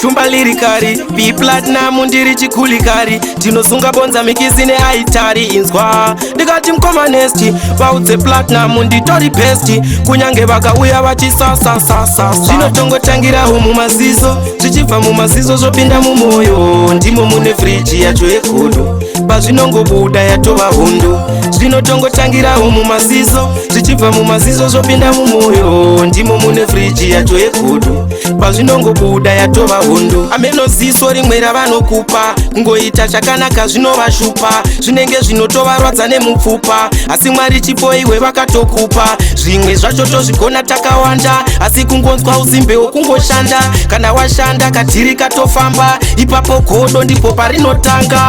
Shumba lyrically, B Platinum, ndiri chikulikari, ndinosunga bonza mikisi neaitari. Inzwa, ndikati mukoma Nesti, vaudze Platinum nditori best, kunyange vakauya vachisasasasa. Zvinotongotangirawo mumaziso, zvichibva mumaziso zvopinda mumwoyo, ndimo mune friji yacho yegodo, pazvinongobuda yatova hondo. Zvinotongotangirawo mumaziso, zvichibva mumaziso zvopinda mumwoyo, ndimo mune friji yacho yegodo, pazvinongobuda yatova hondo. Ameno ziso rimwe ravanokupa, kungoita chakanaka zvinovashupa, zvinenge zvinotovarwadza nemupfupa, asi Mwari chipo iwe vakatokupa. Zvimwe zvacho tozvigona takawanda, asi kungonzwa usimbe wokungoshanda. Kana washanda, kadhiri katofamba ipapo, godo ndipo parinotanga.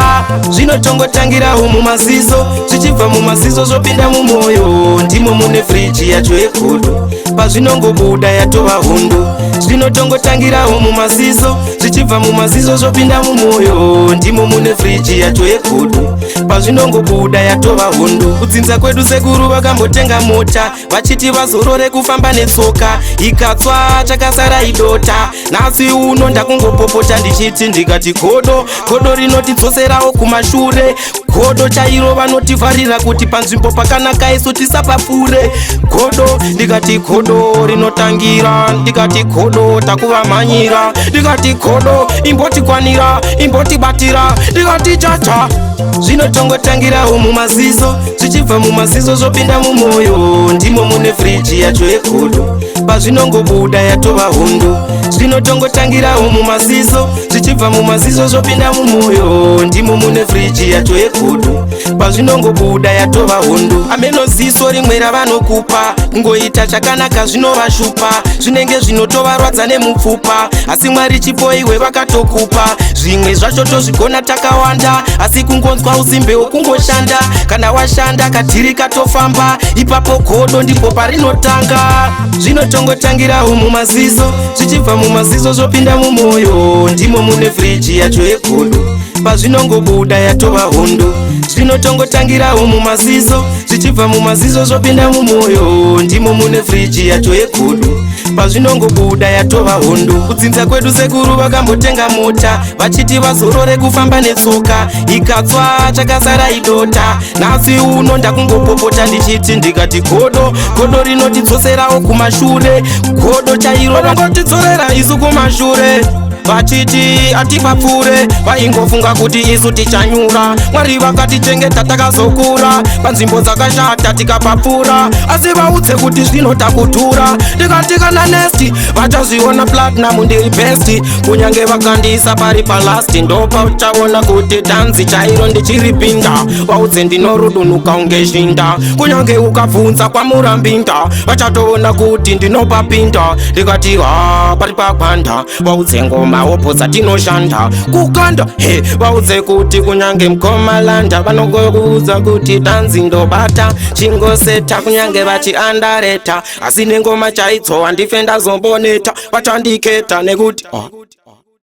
Zvinotongotangirawo mumaziso, zvichibva mumaziso zvopinda mumwoyo, ndimo mune friji yacho yegodo, pazvinongobuda yatova hondo. Zvinotongotangirawo mumaziso, zvichibva mumaziso zvopinda mumwoyo, ndimo mune friji yacho yegodo, pazvinongobuda yatova hondo. Kudzinza kwedu sekuru vakambotenga mota, vachiti vazorore kufamba netsoka, ikatswa, chakasara idota. Nhasi uno ndakungopopota ndichiti, ndikati godo, godo rinotidzoserawo kumashure, godo chairo vanotivharira kuti panzvimbo pakanaka isu tisapapfuure. Godo, ndikati godo rinotangira, ndikati godo takuvamhanyira, ndikati godo imbotikwanira, imbotibatira, ndikati chacha. Zvinotongotangirawo mumaziso, zvichibva mumaziso zvopinda mumwoyo, ndimo mune friji yacho yegodo, pazvinongobuda yatova hondo. Zvinotongotangirawo mumaziso, zvichibva mumaziso zvopinda mumwoyo, ndimo mune friji yacho yegodo, pazvinongobuda yatova hondo. Ameno ziso rimwe ravanokupa, kungoita chakanaka zvinovashupa, zvinenge zvinotovarwadza nemupfupa, asi Mwari chipo iwe vakatokupa. Zvimwe zvacho tozvigona takawanda, asi kungonzwa usimbe wokungoshanda. Kana washanda, kadhiri katofamba ipapo, godo ndipo parinotanga. Zvinotongotangirawo mumaziso, zvichibva mumaziso zvopinda mumwoyo, ndimo mune friji yacho yegodo, pazvinongobuda yatova hondo. Zvinotongotangirawo mumaziso, zvichibva mumaziso zvopinda mumwoyo, ndimo mune friji yacho yegodo, pazvinongobuda yatova hondo. Kudzinza kwedu sekuru vakambotenga mota, vachiti vazorore kufamba netsoka, ikatswa, chakasara idota. Nhasi uno ndakungopopota ndichiti, ndikati godo, godo rinotidzoserawo kumashure, godo chairo vanongotidzorera isu kumashure, vachiti hatipapfuure. Vaingofunga kuti isu tichanyura, Mwari vakatichengeta, takazokura panzvimbo dzakashata tikapapfuura, asi vaudze kuti zvinotakudhura. Ndikati kana Nesti vachazviona, Platinum ndiri best, kunyange vakandisa pari palast, ndopachaona kuti dhanzi chairo ndichiripinda. Vaudze ndinorudunuka unge shinda, kunyange ukabvunza kwamurambinda, vachatoona kuti ndinopapinda. Ndikati ha, pari pagwanda, vaudze ngoma hopo dzatinoshanda kukanda. He, vaudze kuti kunyange mukomalanda vanogokuudza kuti dhanzi ndobata chingoseta, kunyange vachiandareta, asi nengoma chaidzo handife ndazomboneta, vachandiketa nekuti oh.